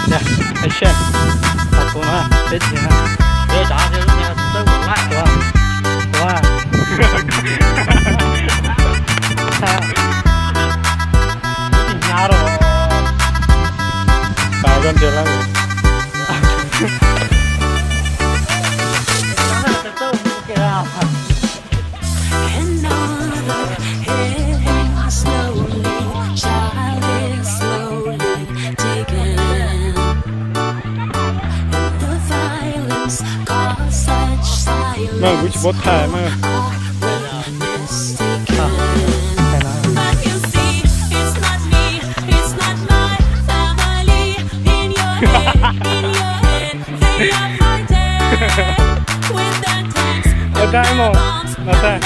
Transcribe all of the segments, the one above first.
Action. Tus no, peb txiv no. Peb tsav, peb tsav, peb tsav, peb tsav. Tus nyab los. Tau koj ntsia lawm. Mas kuv tsis paub thaij mas. Ua tag ib mos, ua tag.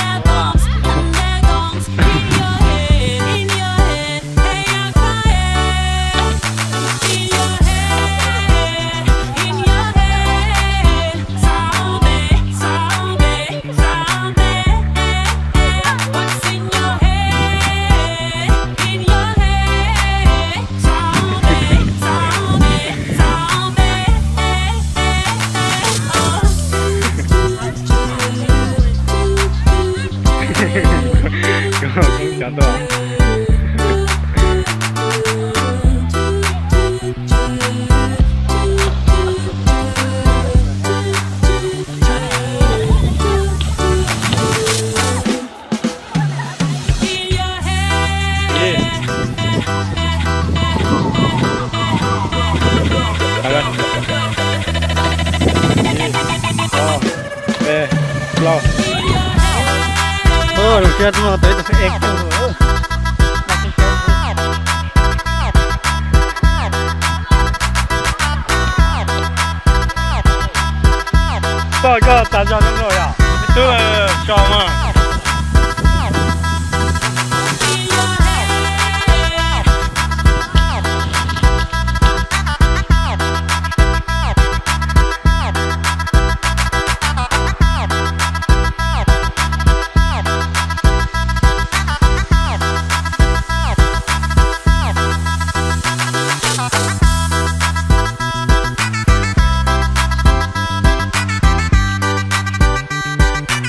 Koj, koj tas zog zoo nkauj yom? Twb so no.